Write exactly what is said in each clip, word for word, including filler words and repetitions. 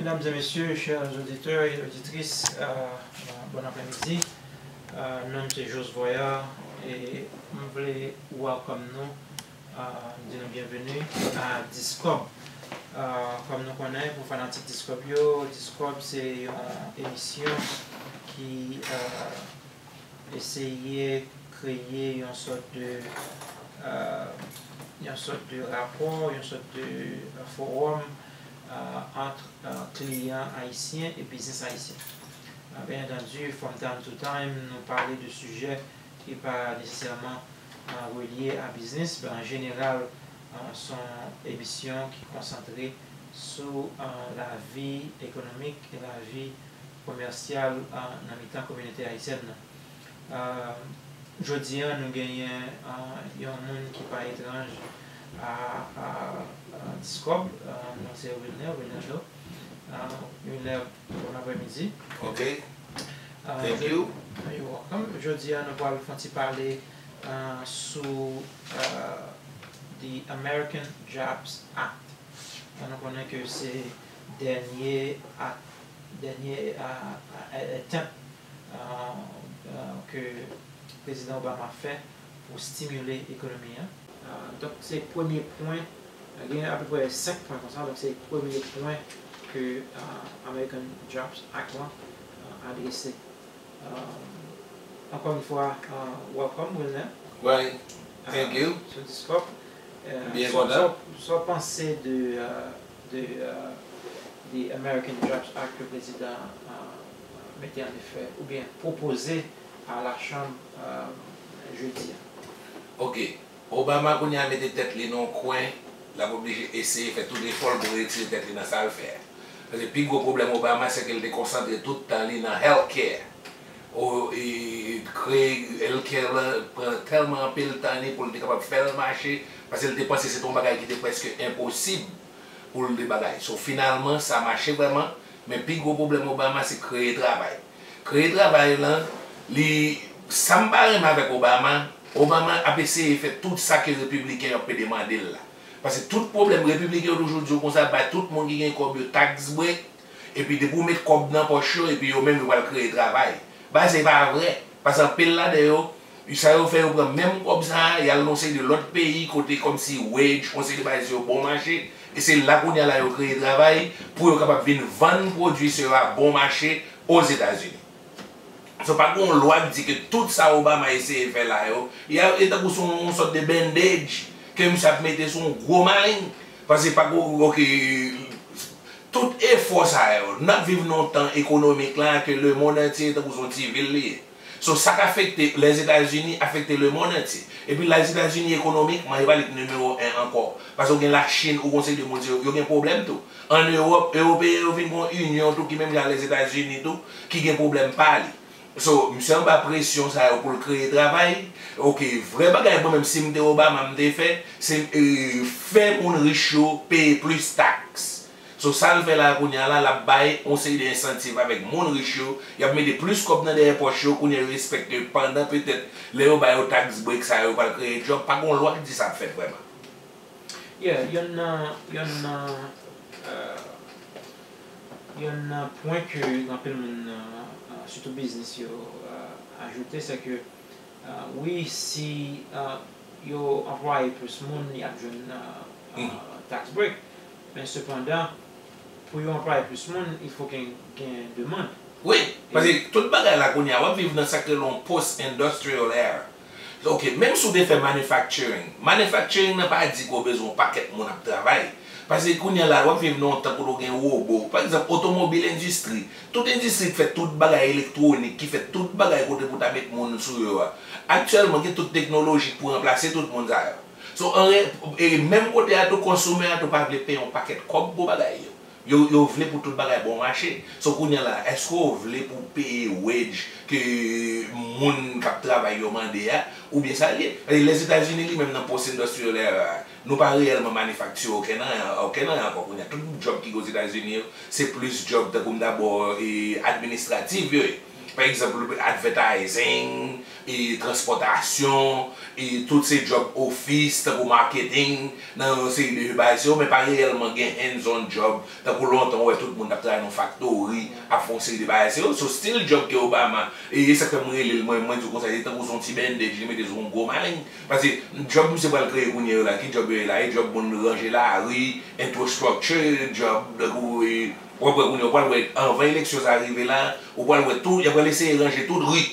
Mesdames et messieurs, chers auditeurs et auditrices, euh, euh, bon après-midi. Euh, non m se Jos Voyard e m vle welcome nou, euh, di nou byenveni a Diskòb. Euh, kòm nou konnen, pou fanatik Diskòb yo, Diskòb se yon emisyon ki, euh, eseye kreye yon sòt de, euh, yon sòt de rapò, yon sòt de, euh, fowòm, euh, ant, euh, kliyan ayisyen e biznis ayisyen. Euh, byen antandi, from time to time, nou pale de sijè ki pa nesesèman, euh, relye a biznis, men an jeneral, euh, se yon emisyon ki konsantre sou, euh, lavi ekonomik e lavi komèsyal, euh, nan mitan kominote ayisyèn nan. Euh, jodi a, nou genyen, euh, yon moun ki pa etranj a, a, a Diskòb, euh, non se Wilner, Wilner Do. Euh, Wilner, bon aprèmidi. Ok. Euh, Thank you. You're welcome. Jodi a, nou pral fè yon ti pale, euh, sou, euh, The American Jobs Act. An nou konnen ke se dènye ak, dènye, a, a, a, attempt, a, a, ke Prezidan Obama fè pou stimile ekonomi an. A, donk, se premye pwen, gen apeprè senk pwen konsa, donk se premye pwen ke, a, American Jobs Act lan, a, adrese. Euh, ankò yon fwa, euh, welcome, Wilner. Why, thank you. Sou Diskòb. Byen kontan. Sa w panse de, euh, de, euh, de American Jobs Act ke prezidan, euh, mete an efè, oubyen pwopoze a la chanm, euh, jedi a? Ok. Obama kounye a mete tèt li nan yon kwen, l ap oblije eseye fè tout efò l pou retire tèt li nan sa l fè a. Paske pi gwo pwoblèm Obama se ke l te konsantre tout tan li nan healthcare. O, e, kreye healthcare lan pran tèlman anpil tan li pou l te kapab fè l mache, paske l te panse se te yon bagay ki te prèske enposib pou l te bagay. So, finalman, sa mache vrèman, men pi gwo pwoblèm Obama se kreye travay. Kreye travay lan, li, sa m pa renmen avèk Obama, Obama ap eseye fè tout sa ke repibliken yo ap pede mande l la. Paske tout pwoblèm, repibliken yo toujou di w konsa, bay tout moun ki gen kòb yo tax break, epi depi w met kòb nan pòch yo, epi yo menm yo pral kreye travay. Bagay sa e pa vrè, paske anpil ladan yo, sa yo fè yo pran menm kòb sa a, y al nan yon seri de lòt peyi kote kòmsi wage, yon seri de bagay se yo bon mache, e se la kounye a la yo kreye travay pou yo kapab vin vann pwodui sa yo a bon mache Ozetazini. So, pa gen yon lwa ki di ke tout sa Obama eseye fè la yo, e tankou se yon sòt de bandage ke misye ap mete sou yon gwo maleng. Paske pa gen, ok, tout efò sa yo, n ap viv nan yon tan ekonomik la ke lemonn antye tankou se yon ti vil li ye. So, sa k afekte Lèzetazini afekte lemonn antye. Epi Lèzetazini ekonomikman, e pa li k nimewo en ankò. Paske w gen Lachin, ou gen yon seri de moun, yo, yo gen pwoblèm tou. Ann Ewòp, Ewopeyen yo vin gen yon inyon tou ki menm jan ak Lèzetazini tou, ki gen pwoblèm pa li. So, misye anba presyon sa yo pou l kreye travay. Ok, vrè bagay mwen menm si m te Obama m te fè, se, e, fè moun rich yo peye plis taks. So, sa l fè la a kounye a la, l ap bay yon seri de ensantiv avèk moun rich yo, y ap mete plis kòb nan dèyè pòch yo, kounye a yo espèk ke pandan petèt lè yo ba yo tax break sa yo, yo pral kreye djòb, pa gen yon lwa ki di sa ap fèt vrèman. Yeah, yonn nan, yonn nan, euh, yonn nan pwen ke anpil moun, euh, euh, sitou biznis yo, euh, ajoute, se ke, euh, wi, si, euh, yo anplwaye plis moun, y ap jwenn, euh, euh, tax break. Men sepandan, pou yo anplwaye plis moun, il fo gen, gen demann. Wi, paske tout bagay la kounye a, w ap viv nan sa k rele yon post-industrial era. Ok, menm si w te fè manufacturing, manufacturing nan pa di ke w bezwen yon pakèt moun ap travay. Paske kounye a la, w ap viv nan yon tan kote w gen wobo. Pa egzanp, otomobil endistri. Tout endistri k fè tout bagay elektwonik, ki fè tout bagay kote pou ta met moun sou yo a. Aktyèlman, gen tout teknoloji k pou ranplase tout moun sa yo. So, an re-, e menm kote a tou, konsomè a tou pa vle peye yon pakèt kòb pou bagay yo. Yo, yo vle pou tout bagay bon mache. So, kounye a la, èske w vle pou peye wage ke moun k ap travay yo mande a, oubyen sa l ye? Paske Lèzetazini li menm nan post-industrial era a, nou pa reyèlman manifaktiye okenn anyen, okenn anyen ankò kounye a. Tout djòb ki gen Ozetazini yo, se plis djòb tankou m ta ba w, e, administratif yo ye. pa egzanp, advertising, e transpòtasyon, e tout se djòb ofis, tankou marketing, nan yon seri de bagay sa yo, men pa reyèlman gen hands-on djòb, tankou lontan ou wè tout moun t ap travay nan factory, ap fè yon seri de bagay sa yo. So, still djòb ke Obama, e, e sa k fè m rele l, mwen, mwen di w konsa, se tankou se yon ti bandage, li mete sou yon gwo maleng. Paske djòb misye pral kreye kounye yo la, ki djòb yo ye la? E djòb moun ranje lari, infrastructure, djòb, tankou, e, w ap wè kounye, w pral wè, anvan eleksyon sa rive la, w pral wè tout, y ap pral eseye ranje tout ri.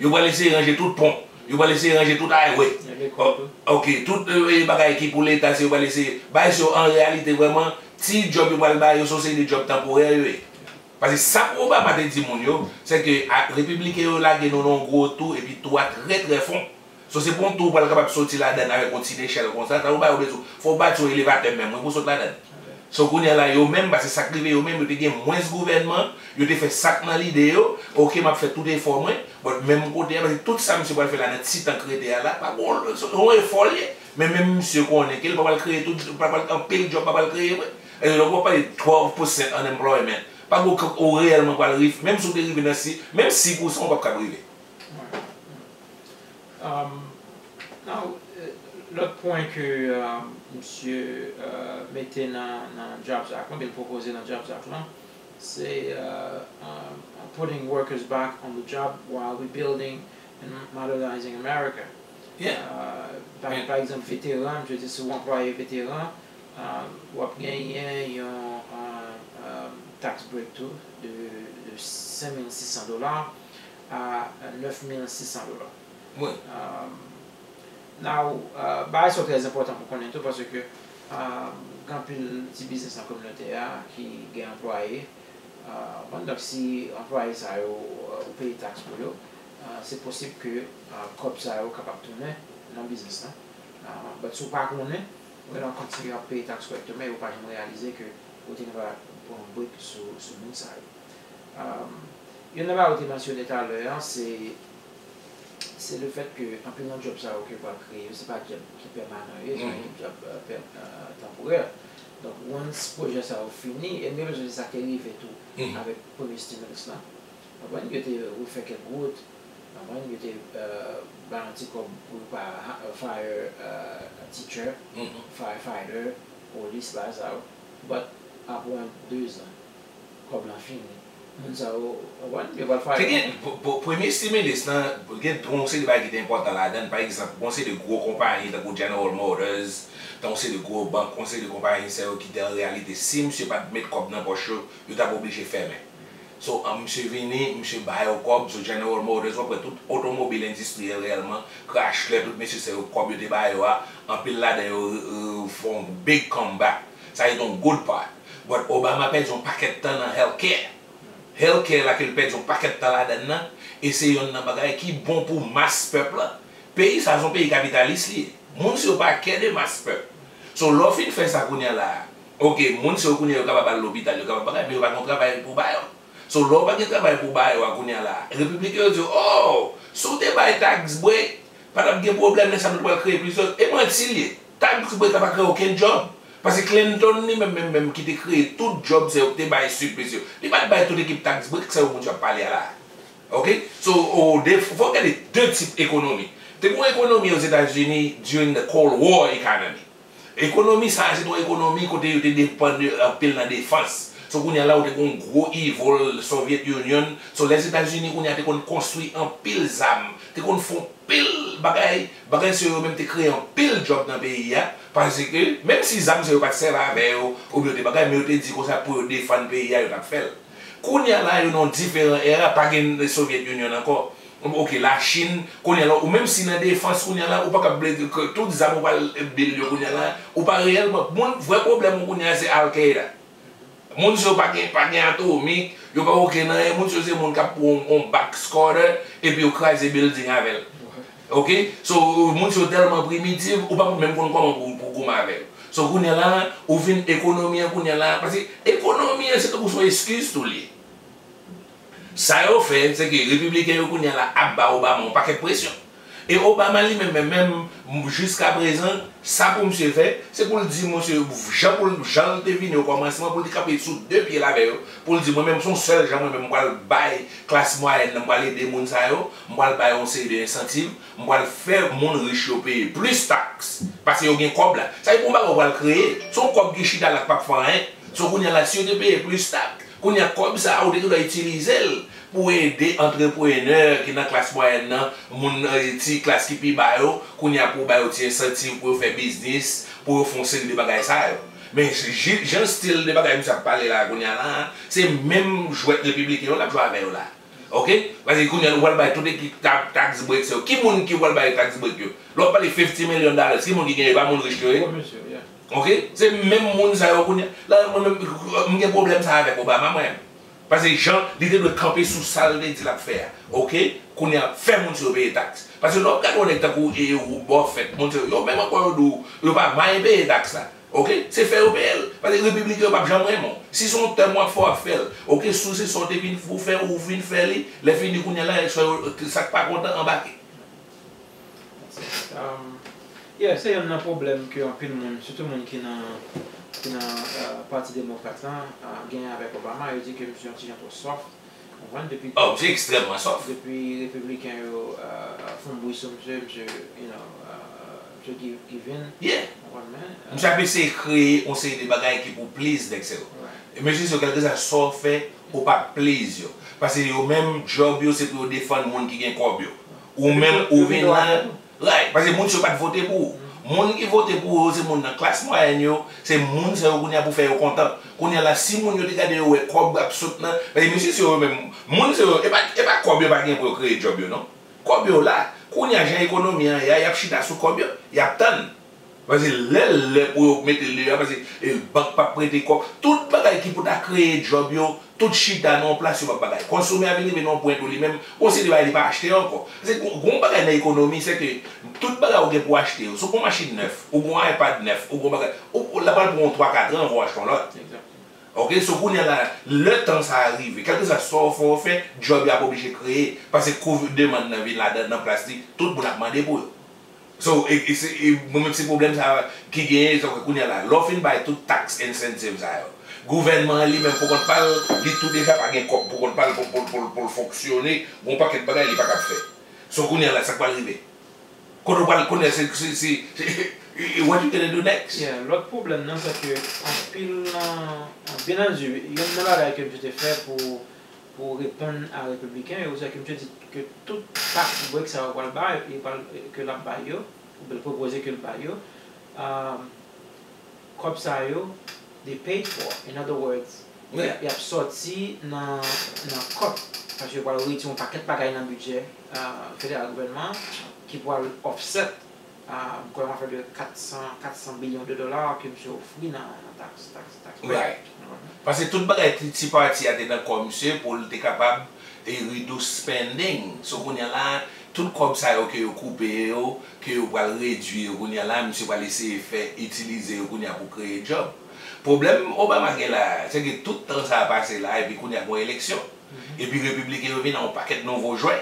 Yo pral eseye ranje tout pon. Yo pral eseye ranje tout highway. Gen lekòl tou. Ok, tout, e, bagay ki pou leta, se yo pral eseye. Bagay sa yo, an reyalite, vrèman, ti djòb yo pral ba yo, se yon seri de djòb tanporè yo ye. Paske sa pou Obama te di moun yo, se ke, a, repibliken yo lage nou nan yon gwo tou, epi tou a trè, trè fon. So, se pou yon tou ou pral kapab soti ladann avèk yon ti nechèl konsa, tankou ba yo bezwen, fò w bati yon elevatè menm, wi, pou w sot ladann. So, kounye a la, yo menm, paske sa k rive yo menm, yo te gen mwens gouvènman, yo te fè sa k nan lide yo, ok, m ap fè tout efò mwen, but menm kote a, paske tout sa misye pral fè la nan ti tan k rete a la, pa gon, se yon efò l ye, men menm misye konnen ke l pa pral kreye tout, pa pral anpil djòb, pa pral kreye vre. E lè w pale twelve percent unemployment, pa gon kote ou reyèlman pral rive, menm si w te rive nan si, menm sis pousan ou p ap kab rive. Um, now, eh, lòt pwen ke um, misye uh, mete nan, nan Jobs Act lan, oubyen l pwopoze nan Jobs Act lan, se uh, um, putting workers back on the job while rebuilding and modernizing America. Yeah. Uh, pa, pa egzanp, veteran, misye di si w anplwaye veteran, um, w ap genyen yon um, um, tax break tou de, de senk mil sis san dola a nèf mil sis san dola. Wi. Um, now, uh, bagay sa yo trè enpòtan pou konnen tou, paske um, gen anpil ti biznis nan kominote a ki gen anplwaye. Uh, bon, donk, si anplwaye sa yo uh, ou peye taks pou yo, uh, se posib ke uh, kòb sa yo kapab tounen nan biznis lan. Uh, but si w pa konnen, ou gen dwa kontinye ap peye taks kòrèkteman e ou pa janm reyalize ke ou te gen dwa pran yon break sou, sou moun sa yo. Um, youn nan bagay ou te mansyone talè a, se se le fèt ke anpil nan djòb sa yo ke yo pral kreye yo, se pa djòb ki pèmanan yo ye, se yon djòb uh, pè, uh, tanporè. Donk, once pwojè sa yo fini, e m gen enpresyon se sa k te rive tou avèk premye stimulus lan. Konprann? Yo te refè kèk wout, konprann? Yo te uh, bay yon ti kòb pou yo pa ha- fire uh, teacher, firefighter, polis, bagay sa yo. But apre yon dezan, kòb lan fini. Moun sa yo, ou konprann, yo pral fè. Te gen, pou, pou, premye stimulus lan, gen yon seri de bagay ki te enpòtan ladan l. Pa egzanp, gen yon seri de gwo konpayi, tankou General Motors, gen yon seri de gwo bank, yon seri de konpayi sa yo ki te an reyalite, si misye pa t met kòb nan pòch yo, yo t ap oblije fèmen. So, an, misye vini, misye ba yo kòb, so General Motors, w ap wè tout otomobil endistriyèl reyèlman, Chrysler, tout mesye sa yo, kòb yo te ba yo a, anpil ladan yo, euh, fè yon big comeback. Sa se yon good part. But Obama pèdi yon pakèt tan nan healthcare. Healthcare la ke l pèdi yon pakèt tan ladan l nan, e se yonn nan bagay ki bon pou mas pèp la. Peyi sa a se yon peyi kapitalis li ye. Moun sa yo pa kè de mas pèp. So lè w fin fè sa kounye a la a, ok, moun sa yo kounye a yo kapab al lopital, yo kapab bagay, men yo pa gen yon travay pou ba yo. So lè w pa gen travay pou ba yo a kounye a la a, repibliken yo di w, oh, si w te bay tax break, pa t ap gen pwoblèm, lè sa a nou t pral kreye plis djòb. E manti l ye. Tax break la pa kreye okenn djòb. Paske Clinton li menm, menm, menm ki te kreye tout djòb sa yo, ki te bay siplis yo, li pa t bay tout ekip tax break sa yo moun yo ap pale a la. Ok? So, o, de, fò w gade de tip ekonomi. Te gen yon ekonomi Ozetazini during the Cold War economy. Ekonomi sa a, se te yon ekonomi kote yo te depann anpil nan defans. So, kounye a la, ou te gen yon gwo evil Soviet Union. So, Lèzetazini, kounye a, te konn konstwi anpil zam. Te konn fè yon pil bagay, bagay sa yo menm te kreye anpil djòb nan peyi a, paske menm si zam sa yo pa t sèvi avè yo, oubyen yo te bagay, men yo te di konsa pou yo defann peyi a, yo t ap fè l. Kounye a la, yo nan yon diferan era, pa gen Soviet Union ankò. Ok, Lachin, kounye a la, ou menm si nan defans, kounye a la, ou pa kab vle di ke tout zam ou pral build yo kounye a la, ou pa reyèlman, moun, vrè pwoblèm ou kounye a se Al Qaeda. Moun sa yo pa gen, pa gen atomik, yo pa okenn anyen, moun sa yo se moun k ap pran yon, yon box cutter, epi yo kraze building avè l. Ok? So, moun sa yo tèlman primitif, ou pa menm konn kòman pou, pou goumen avè yo. So, kounye a la, ou vin ekonomi an kounye a la, paske ekonomi an se tankou se yon eskiz tou li ye. Sa yo fè, se ke repibliken yo kounye a la ap ba Obama yon pakèt presyon. E Obama li menm, menm, menm, jiskaprezan, Sa pou misye fè, se pou l di misye, jan pou l, jan l te vini okòmansman, pou l te kanpe sou de pye l avè yo, pou l di, mwen menm, se yon sèl jan, mwen menm, m pral bay klas mwayèn nan, m pral ede moun sa yo, m pral bay yon seri de ensantiv, m pral fè moun rich yo peye plis taks, paske yo gen kòb la. Sa se pou yon bagay ou pral kreye. Se yon kòb ki chita la k p ap fè anyen. So, kounye a la, si yo te peye plis taks, kounye a, kòb sa a, ou te dwe itilize l pou ede antreprenè ki nan klas mwayèn nan, moun, eh, ti klas ki pi ba yo, kounye a, pou w ba yo ti ensantiv pou yo fè biznis, pou yo fè yon seri de bagay sa yo. Men ji-, jan stil de bagay misye ap pale la, kounye a la, se menm jwèt repibliken yo l ap jwe avè yo la. Oke? Paske kounye a, ou pral bay tout ekip ta-, tax break sa yo. Ki moun ki pral bay tax break yo? Lè w ap pale fifty million dollars, ki moun ki genyen? E pa moun rich yo ye? Gwo mesye, yeah. Oke? Se menm moun sa yo kounye a. La, mwen menm, m gen pwoblèm sa avèk Obama, mwen. Paske jan li te dwe kanpe sou sa l te di l ap fè a. Oke? Kounye a, fè moun sa yo peye taks. Paske lè w ap gade yon nèg tankou, e, Buffett, moun sa yo, yo menm ankò yo di w, yo pa manyen peye taks la. Oke? Se fè yo peye l. Paske repibliken yo p ap janm renmen w. Si se yon tèm w ap fè, w ap fè l. Oke? Si se sa w te vin pou fè, ou vin fè li, lè fini kounye a la, sa yo, sa k pa kontan anbake. Um, yeah, se youn nan pwoblèm ke anpil moun, sitou moun ki nan, ki nan uh, Pati Demokrat la, uh, genyen avèk Obama. Yo di ke misye yon ti jan twò soft. Ou konprann? Depi, oh, misye ekstrèmman soft. Depi Repibliken yo uh, fè yon bri sou misye, misye, you know, uh, misye give, give in. Yeah. Ou konprann? Men, uh, misye ap eseye kreye yon seri de bagay ki pou please nèg sa yo. Right. E mesye sa yo, kèlkeswa sa w fè, ou p ap please yo. Paske yo menm, djòb yo, se pou yo defann moun ki gen kòb yo. Ou menm ou vin la, right, paske moun sa yo pa t vote pou ou. Moun ki vote pou ou yo se moun nan klas mwayèn yo, se moun sa yo kounye a pou fè yo kontan. Kounye a la, si moun yo te gade yo wè kòb ap sot nan, paske mesye sa yo menm, moun sa yo, e pa, e pa kòb yo pa gen pou yo kreye djòb yo non. Kòb yo la, kounye a jan ekonomi an ye a, y ap chita sou kòb yo, y ap tann. Paske lè l lè pou yo mete l deyò a, paske e, bank p ap prete kòb. Tout bagay ki pou ta kreye djòb yo, tout chita nan yon plas yo p ap bagay. Konsome a vin rive nan yon pwen tou li menm, gon seri de bagay li pa achte ankò. Paske gon, gon bagay nan ekonomi, se ke tout bagay ou gen pou achte yo. Si w gon machin nèf, ou gon iPad nèf, ou gon bagay, ou, ou, l ap pral pran w twa kat an avan w achte yon lòt. Oke, so kounye a la, lè tan sa a rive, kèlkeswa sa w fè, w fè, djòb yo ap oblije kreye. Paske kou demann nan vin ladan, nan plas li, tout moun ap mande pou yo. So, e, e, se, e, mwen menm se pwoblèm sa a ki genyen, sa kounye a la, lè w fin bay tout tax incentive sa yo, gouvènman an li menm pou kont pa l, li tou deja pa gen kòb pou kont pa l pou, pou, pou, pou l fonksyone, gon pakèt bagay li pa kab fè. So, kounye a la, sa k pral rive? Kote w pral, kounye a, se, se, se, se, what you gonna do next? Yeah, lòt pwoblèm nan, se ke anpil nan, byen antandu, youn nan bagay ke misye te fè pou, pou reponn a repibliken yo, se ke misye di ke tout tax break sa yo pral bay, yo pral, ke l ap bay yo, oubyen l pwopoze ke l bay yo, um, kòb sa yo, they paid for. In other words, y ap, y ap sòti nan, nan cut, paske yo pral retire yon pakèt bagay nan bidjè, uh, federal gouvènman an, ki pral offset, uh, m kwè yon afè de kat san, kat san bilyon de dola ke misye ofri nan, nan tax, tax, tax break. Right. Paske tout bagay ti, ti pati a te nan kò misye pou l te kapab e reduce spending. So kounye a la, tout kòb sa yo ke yo koupe yo, ke yo pral redui yo, kounye a la, misye pral eseye fè, itilize yo kounye a pou kreye djòb. Pwoblèm Obama gen la a, se ke tout tan sa a pase la, epi kounye a gon eleksyon. Epi repibliken yo vin a yon pakèt nouvo jwè.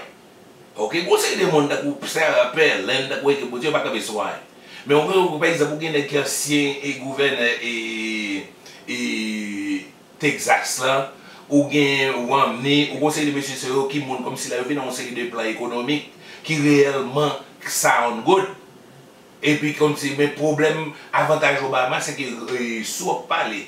Oke, gon seri de moun tankou Sarah Palin, tankou ekip yo, yo pa kanpe sou anyen. Men ou, ou, pa egzanp, ou gen nèg ki ansyen e gouvènè e, e Texas lan, ou gen Romney, ou gon seri de mesye sa yo ki moun kòmsi la yo vin nan yon seri de plan ekonomik ki reyèlman sound good. Epi kòmsi, men pwoblèm, avantaj Obama, se ke, e, si w ap pale,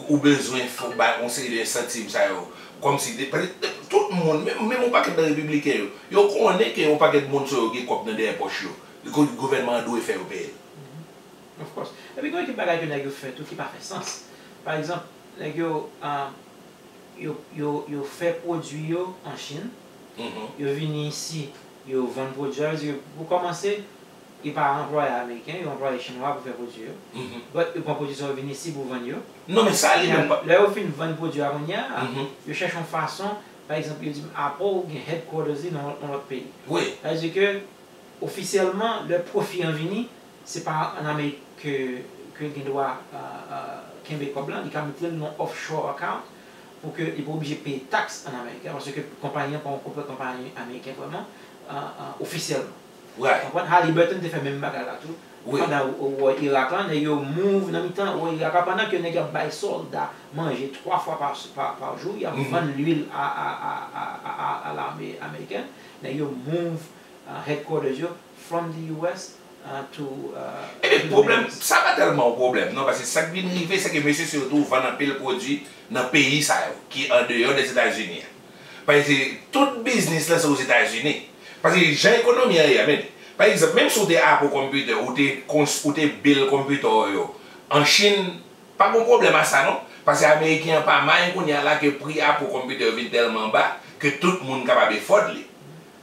ou bezwen fè, bay yon seri de ensantiv sa yo. Kòmsi, de, paske tout moun, menm, menm yon pakèt nan repibliken yo, yo konnen ke yon pakèt moun sa yo gen kòb nan dèyè pòch yo. Gouvènman an dwe fè yo peye l. Of course. Epi gen yon ekip bagay ke nèg yo fè tou ki pa fè sans. Pa egzanp, nèg yo, ah, yo, yo, yo fè pwodui yo an Chin, yo vini isi, yo vann pwodui yo, yo, pou kòmanse, yo pa anplwaye Ameriken, yo anplwaye Chinwa pou fè pwodui yo. But yo pran pwodui sa yo vini isi pou vann yo. Non, men sa li menm pa. Lè yo fin vann pwodui a kounye a, yo chèche yon fason, pa egzanp, yo di Apple gen headquarters li nan yon lòt peyi. Wi. Sa vle di ke, ofisyèlman, lè pwofi an vini, se pa ann Amerik ke, ke l gen dwa kenbe kòb lan, li ka mete l nan offshore account pou ke li pa oblije peye taks ann Amerik, paske konpayi an pa yon konpayi ameriken vrèman, ofisyèlman. Ou konprann? Halliburton te fè menm bagay la tou. Wi. Pandan ou wè Irak lan, nèg yo move nan mitan, ou wè Irak la, pandan ke nèg yo ap bay sòlda manje twa fwa pa, pa, pa jou, y ap vann lwil a, a, a, a, a, a lame amerikèn, nèg yo move uh, headquarters yo from the U S uh, to uh, Ebyen, to the pwoblèm, Middle East. Sa pa tèlman yon pwoblèm, non, paske sa k vin rive, se ke mesye sa yo tou vann anpil pwodui nan peyi sa yo, ki andeyò Dèzetazini an. Paske tout biznis lan se Ozetazini. Paske jan ekonomi an ye a, men, pa egzanp, menm si w te Apple Computer, ou te, ou te build computer ou yo an Chin, pa gon pwoblèm a sa non, paske ameriken an pa may kounye a la ke pri Apple Computer yo vin tèlman ba ke tout moun kapab afford li.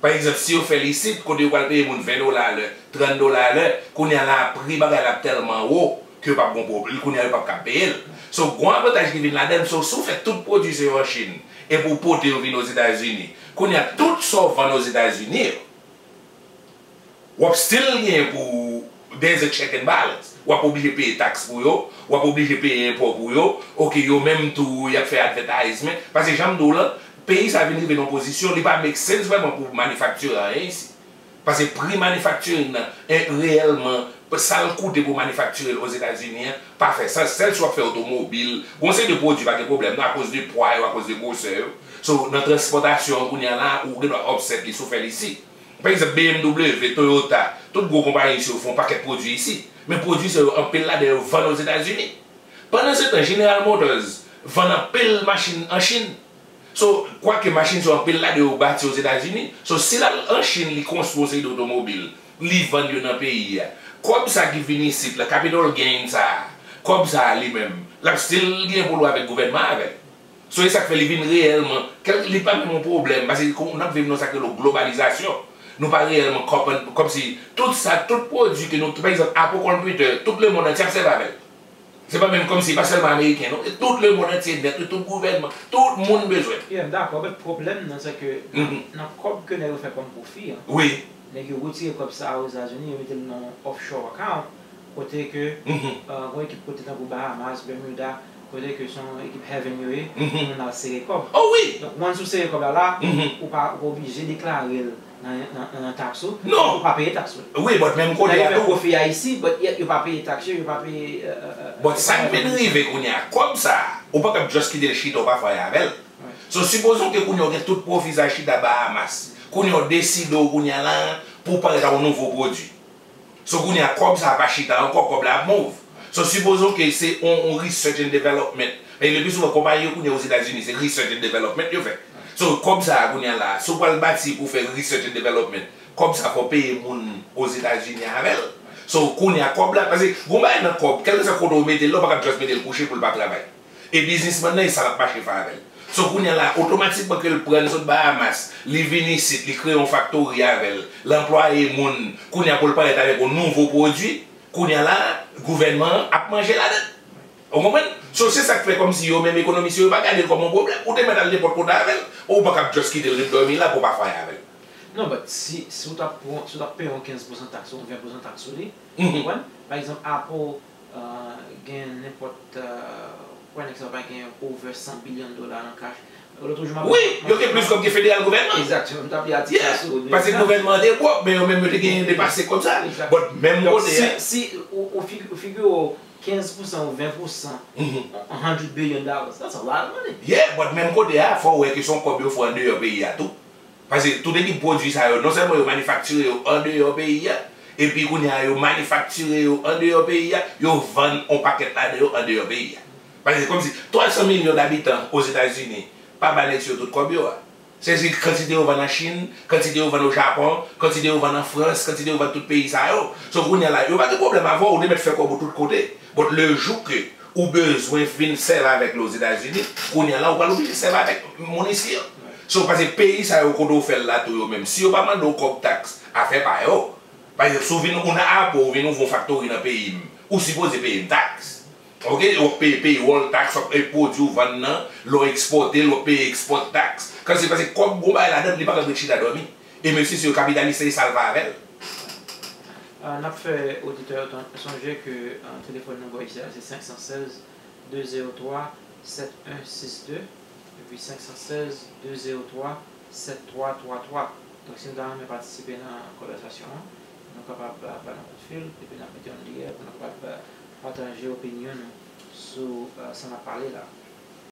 Pa egzanp, si yo fè l isit, kote yo pral peye moun ven dola alè, trant dola alè, kounye a la pri bagay la ap tèlman wo ke yo p ap gon pwoblèm, kounye a yo p ap kab peye l. So, gon avantaj ki vin ladan l, so, si w fè tout pwodui sa yo an Chin, epi w pote yo vin Ozetazini, kounye a tout sa w vann Ozetazini yo, w ap still gen pou, there's a check and balance. W ap oblije peye taks pou yo, w ap oblije peye enpò pou yo. Ok, yo menm tou, y ap fè advertisement. Paske jan m di w lan, peyi sa vin rive nan yon pozisyon, li pa make sense vrèman pou manufacture anyen isi. Paske pri manufacturing nan, en, reyèlman, sa l koute pou manufacture l Ozetazini an, pa fè sans. Sèl si w ap fè otomobil, gon seri de pwodui pa gen pwoblèm non, akoz de pwa yo, akoz de gwosè yo. So, nan transpòtasyon an kounye a la, ou gen dwa offset li si w fè l isi. Pa egzanp, B M W, Toyota, tout gwo konpayi isi yo fè yon pakèt pwodui isi. Men pwodui sa yo, anpil ladan yo vann Ozetazini. Pandansetan, General Motors vann anpil machin an Chin. So, kwake machin sa yo, anpil ladan yo bati Ozetazini. So, si l al an Chin, li konstwi yon seri de otomobil, li vann yo nan peyi a. Kòb sa ki vin isit la, capital gain sa a, kòb sa a li menm, l ap still gen pou l wè avèk gouvènman avè l. So, e sa k fè li vin reyèlman, kèl, li pa menm yon pwoblèm, paske kou-, n ap viv nan sa k rele globalizasyon. Nou pa reyèlman kòm, kòmsi tout sa, tout pwodui ke nou, pa egzanp, Apple Computer, tout lemonn antye ap sèvi avè l. Se pa menm kòmsi, pa sèlman ameriken, non, e tout lemonn antye nèt, wi, tout gouvènman, tout moun bezwen. Yeah, m dakò, men pwoblèm nan, se ke nan, nan kòb ke nèg yo fè kòm pwofi an, wi, nèg yo retire kòb sa a Ozetazini, yo mete l nan offshore account, kote ke, euh, gon ekip kote tankou Bahamas, Bermuda, kote ke se yon ekip haven yo ye, moun al sere kòb. Oh wi! Donk, once ou sere kòb la la, ou pa, ou pa oblije deklare l nan, nan, nan, nan taks ou, non, ou pa peye taks ou. Wi, but menm kote a tou. Lè yo fè pwofi a isi, but yo, yo pa peye taks yo, yo pa peye, euh, euh, euh, but sa k vin rive kounye a, kòb sa a, ou pa kab just kite l chita, ou pa fè anyen avè l. So, sipozon ke kounye a ou gen tout pwofi sa chita Bahamas. Kounye a ou deside w kounye a la pou w parèt ak yon nouvo pwodui. So, kounye a kòb sa a pa chita ankò, kòb la ap move. So, sipozon ke se on, on research and development. E le pli souvan, konpayi yo kounye a Ozetazini, se research and development yo fè. So, kòb sa a kounye a la, si w pral bati pou fè research and development, kòb sa fò w peye moun Ozetazini avè l. So, kounye a kòb la, paske gon bagay nan kòb, kèlkeswa kote w mete l la, ou pa kab just mete l kouche pou l pa travay. E biznismann nan, e sa l ap mache fè avè l. So, kounye a la, otomatikman ke l pran l sot Bahamas, li vin isit, li kreye yon faktori avè l, l anplwaye moun, kounye a pou l parèt avèk yon nouvo pwodui, kounye a la, gouvènman an ap manje ladan l. Ou konprann? So, se sa k fè kòmsi yo menm ekonomis yo, yo pa gade l kòm yon pwoblèm. Ou te mèt al nenpòt kote avè l, ou pa kab just kite l ret dòmi la pou w pa fè anyen avè l. Non, but si, si w t ap pran, si w t ap peye yon kenz pousan taks ou ven pousan taks sou li, ou konprann? Pa egzanp, Apple, euh, gen nenpòt, euh, ou kwè nèg sa yo pa gen over san bilyon dola nan kach. Lòt jou m ap... Wi, yo gen plis kòb ke federal gouvènman. Exactement, m t ap li atik sa sou... Paske gouvènman an te bwòk, men yo menm yo te gen depase kòb sa. But menm kote a, si, si ou, ou fig-, ou figire w kenz pousan ou ven pousan, a hundred billion dollars, that's a lot of money. Yeah, but menm kote a, fò w wè ke se yon kòb yo fè andeyò peyi a tou. Paske tout ekip pwodui sa yo, non sèlman yo manifaktire yo andeyò peyi a, epi kounye a yo manifaktire yo andeyò peyi a, yo vann on pakèt ladan yo andeyò peyi a. Paske kòmsi twa san milyon dabitan Ozetazini pa ba nèg sa yo tout kòb yo a. Se, se kantite yo vann an Chin, kantite yo vann o Japon, kantite yo vann an Frans, kantite yo vann tout peyi sa yo. So kounye a la, yo pa gen pwoblèm avè w, ou te mèt fè kòb ou tout kote. But le jou ke ou bezwen vin sèvi avèk li Ozetazini, kounye a la, ou pral oblije sèvi avèk moun isi yo. So, paske peyi sa yo kote w fè l la tou yo menm, si yo pa mande w kòb taks, afè pa yo. Pa egzanp, si w vin, ou nan Apple, ou vin ouvri yon faktori nan peyi m, ou sipoze peye m taks. Ok, w ap peye payroll tax, w ap peye pwodui w vann nan, lè w ekspòte l, w ap peye export tax. Kan se paske kòb gon bagay ladan l, li pa ka ret chita dòmi. E mesye se yo kapitalis la, e sa l fè avè l. Ah, n ap fè oditè yo ton-, sonje ke, ah, telefòn nou bò isi a, se senk san sèz, de zewo twa, sèt en sis de, epi senk san sèz, de zewo twa, sèt twa twa twa. Donk, si nou ta renmen patisipe nan konvèsasyon an, nou kapab ba nou kout fil, epi n ap mete yon lyen pou nou kapab pataje opinyon nou sou sa n ap pale la.